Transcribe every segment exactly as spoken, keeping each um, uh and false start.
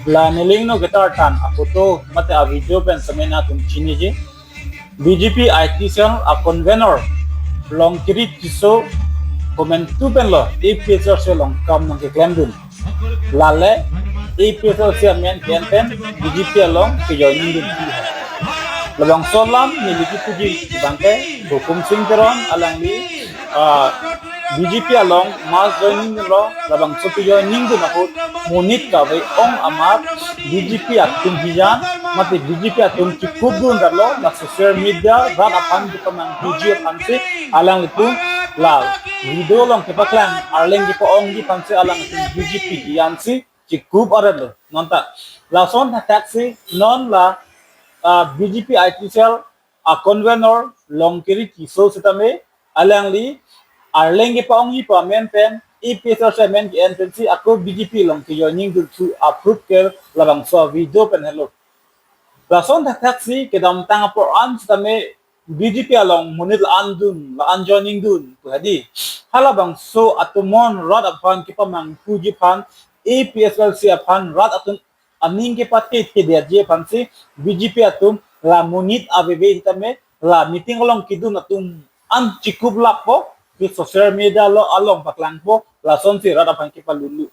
La neli ingno ketar than a photo mate a video pen sitame nangtum chiniji. B J P I T cell a convenor Longkiri Tisso komantu penlo A P H L C along kam nangkeklemdun. Lale A P H L C amen ke-en pen B J P along kejoining dun thu. Labangso alam neli kipuji abangke Hukum Sing Teron alangli, ah, B J P along mass joining dunlo, labangso kejoining dun ahut monit kave ong amat B J P atum hijan mate B J P atum chikupdun datlo, la social media rat aphan kepamanghuji aphansi alanglitum la video along kepaklang, arleng kepa-ongji aphansi alanglitum B J P hijansi chikup aretlo. Non ta lason thakthaksi non la, ah, B J P I T cell a convenor Longkiri Tisso sitame alangli arleng kepa-ongji pu amen pen A P H L C amen ke-en pensi ako B J P along kejoining dun thu approve ke labangso video pen helo. Lason thakthaksi kedamtang apor an sitame B J P along monit la-an dun, la-an joining dun pu hadi. Halabangso atum non rat aphan kepamanghuji aphan, A P H L C aphan rat atum aning kepathe thedetji aphansi B J P atum la monit aveve sitame la meeting along kedun atum an chikup lappo, ke social media lo along paklangpo, lasonsi rat aphan kepalulu.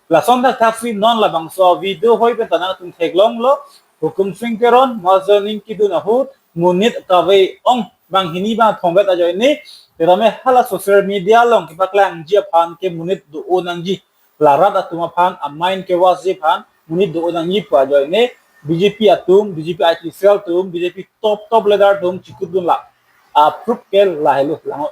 Lason thakthaksi non labangso video hoi pen ta nangtum theklonglo, Hukum Sing Teron mass joining kedun ahut monit kave ong banghini bangthomvet ajoine, tame hala social media along kepaklangji aphan ke monit do-o nangji. La rat atum aphan amain kevasji aphan monit do-o nangji pu ajoine B J P atum, B J P I T cell atum, B J P top top leader atum chikupdun la approve ke lahelo lang.